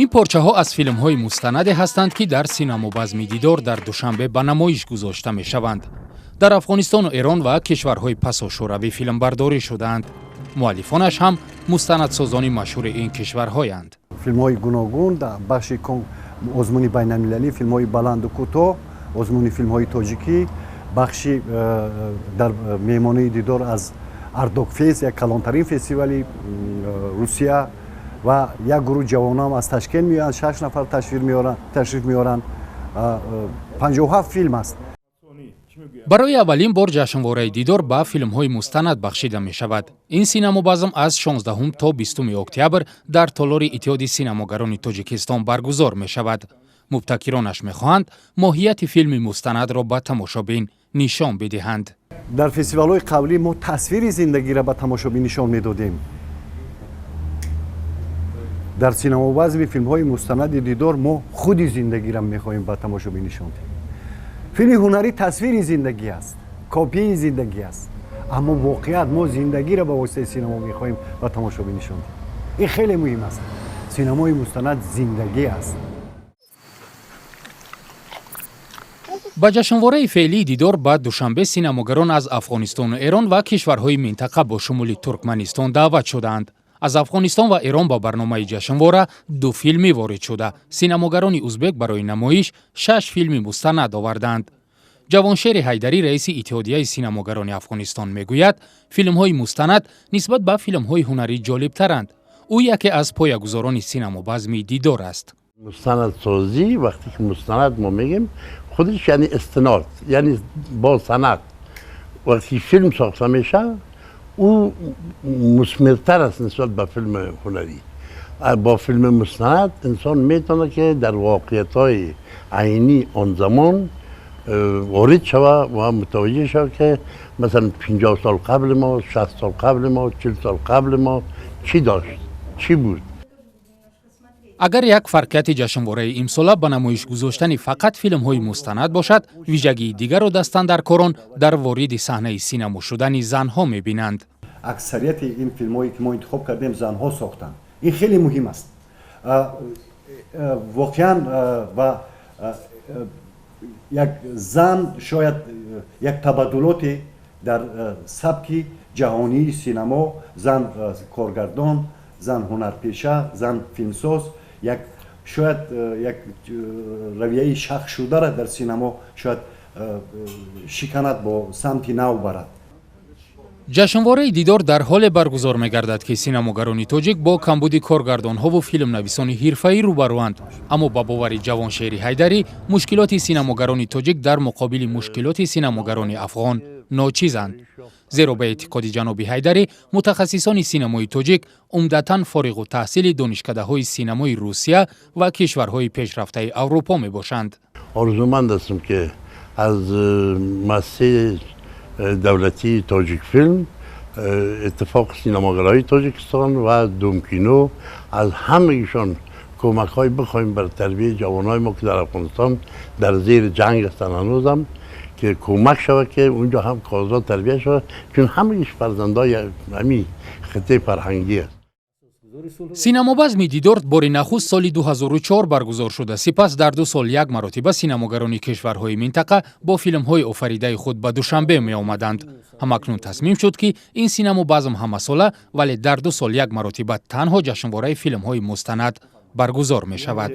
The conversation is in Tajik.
Ин порчаҳо аз филмҳои мустанаде ҳастанд, ки дар синамобазми «Дидор» дар Душанбе ба намоиш гузошта мешаванд. Дар Афғонистону Эрон ва кишварҳои пасошӯравӣ филмбардорӣ шудаанд. Муаллифонаш ҳам мустанадсозони машҳури ин кишварҳоянд. Филмҳои гуногун дар бахши озмуни байналмилалӣ, филмҳои баланду кӯтоҳ, озмуни филмҳои тоҷикӣ, бахши дар меҳмонии «Дидор» аз «Артдокфест», як калонтарин фестивали Русия, ва як гурӯҳ ҷавонам аз Ташкент меоянд, шаш нафар ташриф меоранд. 57 филм аст. Барои аввалин бор ҷашнвораи «Дидор» ба филмҳои мустанад бахшида мешавад. Ин синамобазм аз 16 то 20 октябр дар толори Иттиҳоди синамогарони Тоҷикистон баргузор мешавад. Мубтакиронаш мехоҳанд моҳияти филми мустанадро ба тамошобин нишон бидиҳанд. Дар фестивалҳои қаблӣ мо тасвири зиндагиро ба тамошобин нишон медодем. Дар синамобазми филмҳои мустанади «Дидор» мо худи зиндагиро мехоҳем ба тамошобин нишон диҳем. Филми ҳунарӣ тасвири зиндагӣ аст, копияи зиндагӣ аст, аммо воқеият, мо зиндагиро ба воситаи синамо мехоҳем ба тамошобин нишон диҳем. Ин хеле муҳим аст. Синамои мустанад зиндагӣ аст. Ба ҷашнвораи феълии «Дидор» ба Душанбе синамогарон аз Афғонистону Эрон ва кишварҳои минтақа, бо шумули Туркманистон, даъват шудаанд. Аз Афғонистон ва Эрон ба барномаи ҷашнвора ду филмӣ ворид шуда, синамогарони узбек барои намоиш шаш филми мустанад овардаанд. Ҷавоншери Ҳайдарӣ, раиси Иттиҳодияи синамогарони Афғонистон, мегӯяд, филмҳои мустанад нисбат ба филмҳои ҳунарӣ ҷолибтаранд. Ӯ яке аз поягузорони синамобазми «Дидор» аст. Мустанадсозӣ, вақте ки мустанад мо мегем, худаш яъне истинод, яъне бо санад вақте филм сохта мешавад, ӯ мусмиртар аст нисбат ба филми ҳунарӣ. Бо филми мустанад инсон метавонад, ки дар воқеиятҳои айнӣ он замон ворид шавад ва мутаваҷҷеҳ шавад, ки масалан 50 сол қабли мо, 60 сол қабли мо, 40 сол қабли мо чӣ дошт, чӣ буд. Агар як фарқияти ҷашнвораи имсола ба намоиш гузоштани фақат филмҳои мустанад бошад, вижагии дигарро дастандаркорон дар вориди саҳнаи синамо шудани занҳо мебинанд. Аксарияти ин филмҳое, ки мо интихоб кардем, занҳо сохтанд. Ин хеле муҳим аст воқеан. Ва як зан шояд як табаддулоте дар сабки ҷаҳонии синамо, зан коргардон, зан ҳунарпеша, зан филмсоз, як шояд як равияи шахшудара дар синамо шояд шиканад, бо самти нав барад. Ҷашнвораи «Дидор» дар ҳоле баргузор мегардад, ки синамогарони тоҷик бо камбуди коргардонҳову филмнависони ҳирфаӣ рӯбарӯанд. Аммо ба бовари Ҷавоншери Ҳайдарӣ, мушкилоти синамогарони тоҷик дар муқобили мушкилоти синамогарони афғон ночизанд, зеро ба эътиқоди ҷаноби Ҳайдарӣ, мутахассисони синамои тоҷик умдатан фориғу таҳсили донишкадаҳои синамои Русия ва кишварҳои пешрафтаи Аврупо мебошанд. Орзуманд ҳастам, ки аз муассисаи давлатии «Тоҷикфилм», Иттифоқи синамогарои Тоҷикистон ва Думкино, аз ҳамагишон кӯмакҳое бихоҳем бар тарбияи ҷавонҳои мо, ки дар Афғонистон дар зери ҷанг ҳастанд ҳанӯзам, ки кӯмак шавад, ки унҷо ҳам кадрҳо тарбия шавад, чун ҳамагиш фарзандои ҳамин хиттаи фарҳангӣ аст. Синамобазми «Дидор» бори нахуст соли 2004 баргузор шуда, сипас дар 2 сол як маротиба синамогарони кишварҳои минтақа бо филмҳои офаридаи худ ба Душанбе меомаданд. Ҳамакнун тасмим шуд, ки ин синамобазм ҳамасола, вале дар 2 сол як маротиба танҳо ҷашнвораи филмҳои мустанад баргузор мешавад.